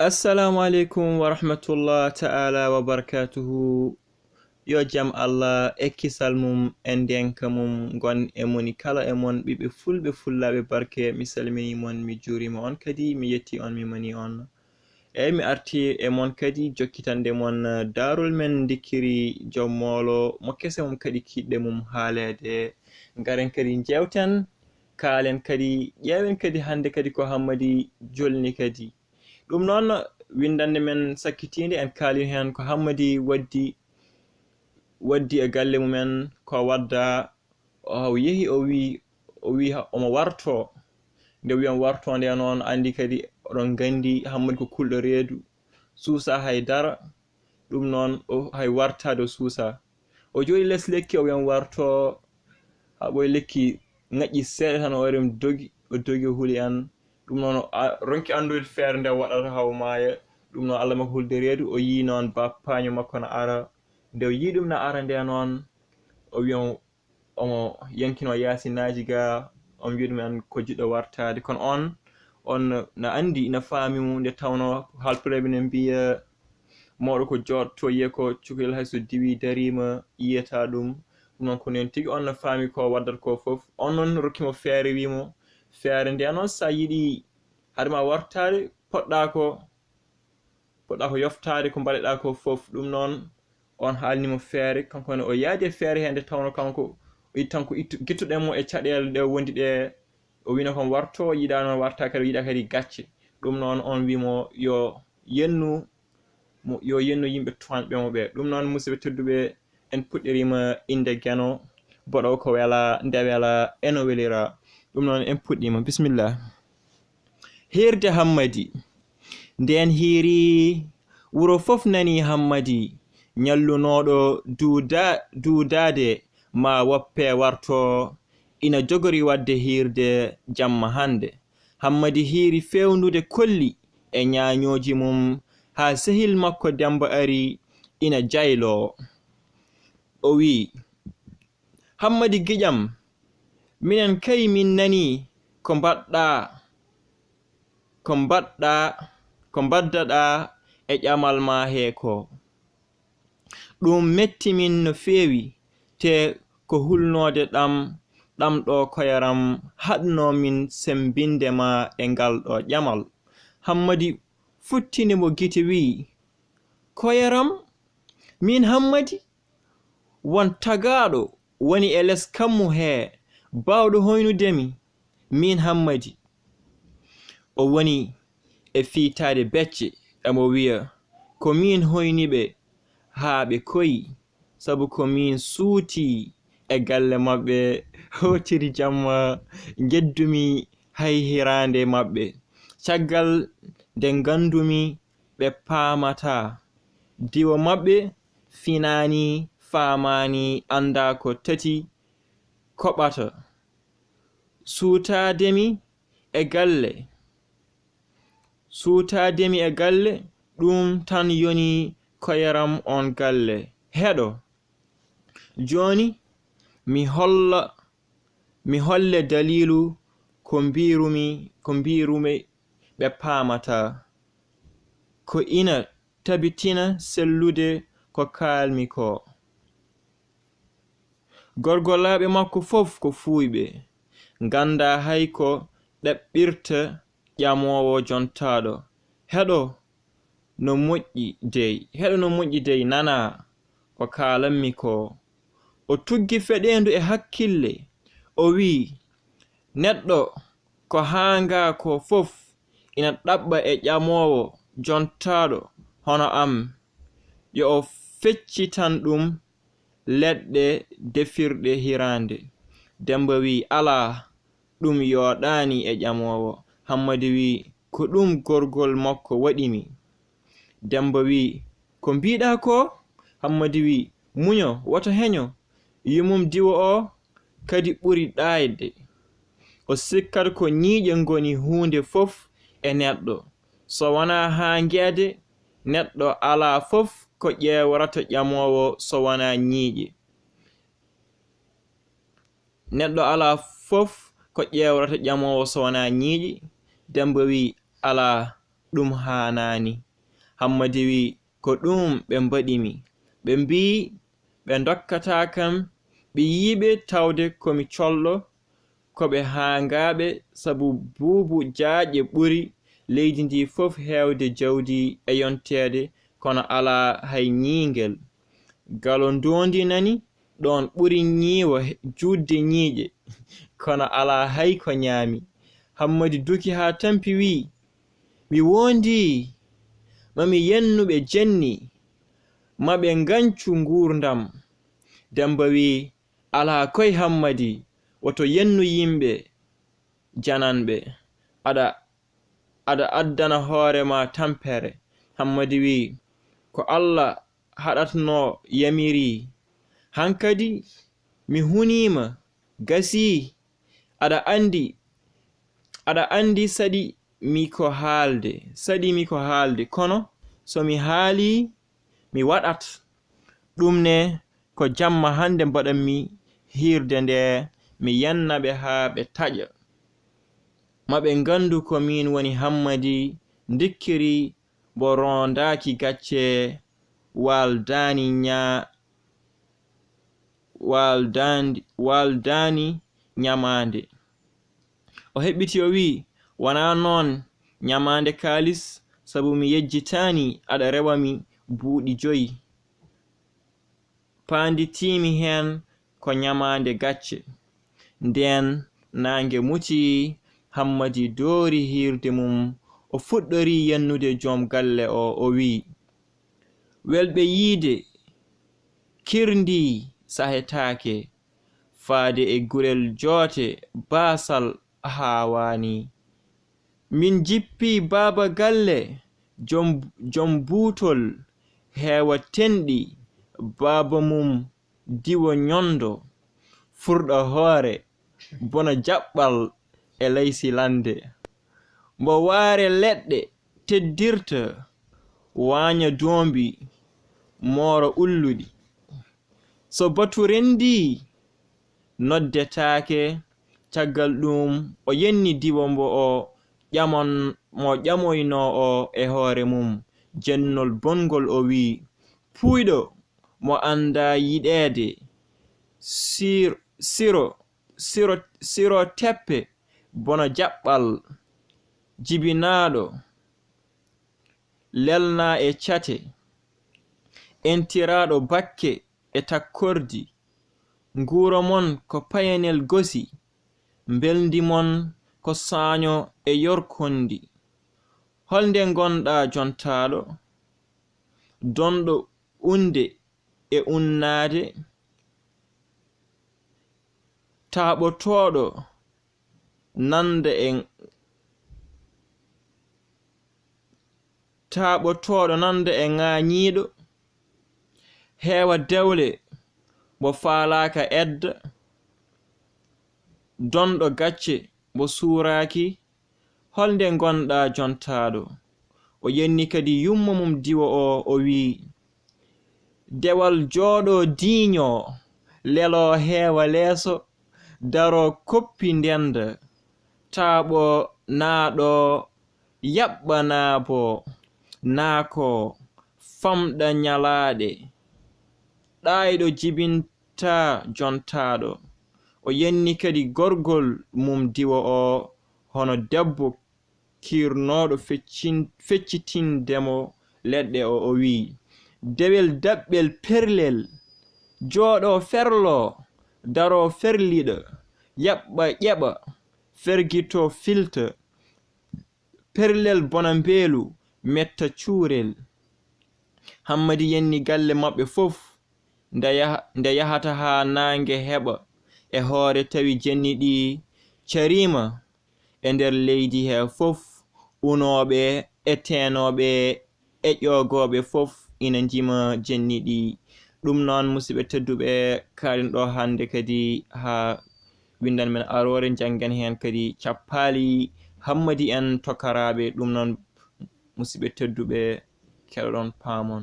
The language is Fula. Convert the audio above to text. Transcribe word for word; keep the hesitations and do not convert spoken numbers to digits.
Assalamu aleykum wa rahmatullah ta'ala wa barakatuhu. Yo jam Allah e kisal mum e ndenka mum ngon e moni kala e mon, ɓiɓɓe fulɓe, fullaaɓe barke. Mi salmini mon, mi juurima on kadi, mi yetti on, mi mani on. Eyi, mi arti e mon kadi jokkitande mon, eh, daarol men ndikkiri joom moolo mo kese mum kadi kiɗɗe mum haaleede. Ngaren kadi njeewten, kaalen kadi, ƴeewen kadi hannde kadi ko Hammadi jolni kadi. Ɗum noon, winndannde men sakkitiinde, en kaalii heen ko Hammadi waddi, waddi e galle mumen, ko wadda, o yehi, o wi, o wi ha-, omo warto. Nde wiyan warto nde noon, anndi kadi oɗon nganndi Hammadi ko kulɗo reedu, suusa hay dara. Ɗum noon, o hay wartaade o suusa. O jooɗi les lekki, o wiyan warto, haa ɓooyi lekki ŋaƴƴi seeɗa tan, o ari, o dogi, o dogi, o huli en. Ɗum noon, o a-, ronki anndude feere nde waɗata haa o maaya. Ɗum noon, Allah makko hulde reedu, o yii noon bappaño makko na ara. Nde o yii ɗum na ara nde noon, o wiyan omo yankino yaasinaaji ga, on wiya ɗum en ko jiɗɗo wartaade. Kono on, on na anndi, ina faami mo, nde tawno haalpulaaɓe ne mbiya, mawɗo ko jooɗto, yiya ko cukalel hay so diwi dariima, yiyata ɗum. Ɗum noon ko noon tigi, on no faami ko waddata ko fof. On noon rokki mo feere, wi mo, feere nde noon, so a yiɗi hade ma wartaade, poɗɗa ko poɗɗa ko yoftaade ko mbaɗeɗa ko fof. Ɗum noon, on haalni mo feere, kanko ne o yaadi e feere he, nde tawno kanko o itti tan ko ittu-, gettuɗen mo e caɗeele ɗe o wondi ɗe, o wino kon warto, yiɗa noon warta kadi, o yiɗa kadi gacce. Ɗum noon, on wi mo yo yennu, mo, yo yennu yimɓe tuwanɓe mo ɓe. Ɗum noon, musidɓe tedduɓe, en puɗɗirima innde Geno, boɗo ko wela, nde wela, eno welira. Ɗum noon, en puɗɗima. Bisimilla. Hiirde Hammadi. Ndeen hiiri, wuro fof nani Hammadi, ñallunooɗo duuda-, duudaade ma woppe warto, ina jogori waɗde hiirde jamma hannde. Hammadi hiiri feewnude kolli e ñaañooji mum, haa sehil makko Demmba ari ina jayloo. O wii, Hammadi giƴam, minen kay min nanii ko mbaɗɗaa, ko mbaɗɗaa, ko mbaddaɗaa e ƴamal maa hee ko. Ɗum metti min no feewi, te ko hulnoode ɗam, ɗam ɗo koyeram haɗnoo min semmbinde ma e ngal ɗo ƴamal. Hammadi futtini mo gite, wii, Koyeram? Miin Hammadi? Won tagaaɗo woni e les kammu hee, baawɗo hoynude mi, miin Hammadi. O woni e fiytaade becce, emo wiya, ko miin hoyni ɓe haa ɓe koyi, sabu ko miin suutii e galle maɓɓe, hootiri jamma, njeddumi hay hiraande maɓɓe. Caggal nde nganndumi ɓe paamataa. Diwo maɓɓe finaani, faamaani, anndaa ko tati koɓata. Suutaade mi e galle, suutaade mi e galle, ɗum tan yoni koyeram oon galle. Heɗo. Jooni mi holla, mi holle daliilu ko mbiirumi, ko mbiirumi ɓe paamataa. Ko ina tabitina sellude ko kaalmi ko. Gorgolaaɓe makko fof ko fuuyɓe, nganndaa hay ko ɗaɓɓirta ƴamoowo jontaaɗo. Heɗo no moƴƴi dey, heɗo no moƴƴi dey, nanaa ko kaalammi ko. O tuggi feɗeendu e hakkille, o wii, neɗɗo ko haangaa ko fof ina ɗaɓɓa e ƴamoowo jontaaɗo hono am, yo o feccitan ɗum leɗɗe defirɗe hiraande. Demmba wii, alaa, ɗum yooɗaani e ƴamoowo. Hammadi wii, ko ɗum gorgol makko waɗi mi. Demmba wii, ko mbiiɗaa ko? Hammadi wii, muño, woto heño. Yumum diwo o kadi ɓuri ɗaayde. O sikkat ko ñiiƴe ngoni huunde fof e neɗɗo. So wonaa haa ngeede, neɗɗo alaa fof ko ƴeewarata ƴamoowo so wonaa ñiiƴe. Neɗɗo alaa fof ko ƴeewarata ƴamoowo so wonaa ñiiƴe. Demmba wii, alaa, ɗum haanaani. Hammadi wi'i, ko ɗum ɓe mbaɗi mi. Ɓe mbi'i ɓe ndokkataa kam ɓiyiiɓe tawde ko mi colɗo, ko ɓe haangaaɓe, sabu buubu jaaƴe ɓuri leydi ndi fof heewde jawdi e yonteede, kono alaa hay ñiingel. Galo ndoondi nani ɗoon ɓuri ñiiwa juutde ñiiƴe, kono alaa hay ko ñaami. Hammadi duki haa tampi wi'i, mi woondii ma mi yennu ɓe jenni, ma ɓe ngañcu nguurndam. Demmba wi'i, alaa koy Hammadi, woto yennu yimɓe jananɓe, aɗa, aɗa addana hoore ma tampere. Hammadi wi'i, ko Alla haɗatnoo yamiri, hankadi mi huniima, gasii, aɗa anndi, aɗa anndi saɗi mi ko haalde, saɗi mi ko haalde, kono so mi haalii, mi waɗat. Ɗum ne ko jamma hannde mbaɗanmi hiirde nde, mi yenna ɓe haa ɓe taƴa. Ma ɓe nganndu ko miin woni Hammadi, ndikkiri mbo roondaaki gacce, waaldaani ña-, waaldaandi-, waaldaani ñamaande. O heɓɓiti o wi'i, wonaa noon ñamaande kaalis, sabu mi yejjitaani aɗa rewa mi buuɗi joyi. Paanditiimi heen ko ñamaande gacce. Ndeen naange muti, Hammadi doori hiirde mum, o fuɗɗorii yennude joom galle o, o wi'i, welɓe yiyde kirndi sahetaake, faade e gurel joote baasal haawaani. Min jippii baaba galle, joom, joom buutol heewa tenɗi, baaba mum diwo ñondo, furɗa hoore, bona jaɓɓal e laysi lande. Mbo waare leɗɗe teddirta, waaña doombi, moora ulluɗi. So batu renndii, noddetaake. Caggal ɗuum, o yenni diwo mbo o ƴamon-, mo ƴamoynoo o e hoore mum, jennol bonngol, o wi'i, puuyɗo mo anndaa yiɗeede, sir-, siro, siro, siro teppe, bona jaɓɓal, jibinaaɗo, lelnaa e cate, entiraaɗo bakke e takkordi, nguura mon ko payanel gosi, mbelndi mon ko saaño e yorkondi. Holnde ngonɗaa jontaaɗo, donɗo unde e unnaade, taaɓotooɗo nande e, taaɓotooɗo nande e ŋaañiiɗo, heewa dewle mbo faalaaka edda, donɗo gacce mbo suuraaki, holnde ngonɗaa jontaaɗo? O yenni kadi yumma mum diwo o, o wi'i, dewal jooɗoo diiñoo, leloo heewa leeso, daroo koppi ndennda, taaɓo naaɗo, yaɓɓa naabo, naako, famɗa ñalaaɗe, ɗaayɗo jibinta jontaaɗo. O yenni kadi gorgol mum diwo o, hono debbo kiirnooɗo feccin-, feccitinde mo leɗɗe o, o wi'i, dewel daɓɓel perlel, jooɗoo ferloo, daroo ferliɗa, yaɓɓa ƴeɓa, fergitoo filta, perlel bona mbeelu, metta cuurel. Hammadi yenni galle maɓɓe fof, nde yaha-, nde yahata haa naange heɓa e hoore, tawi jenni ɗi cariima e nder leydi he fof, unooɓe e teenooɓe e ƴoogooɓe fof ina njima jenni ɗi. Ɗum noon, musidɓe tedduɓe, kaalen ɗo hannde kadi haa winndan men aroore, njanngen heen kadi cappaali Hammadi en tokaraaɓe. Ɗum noon, musidɓe tedduɓe, keɗoɗon, paamon.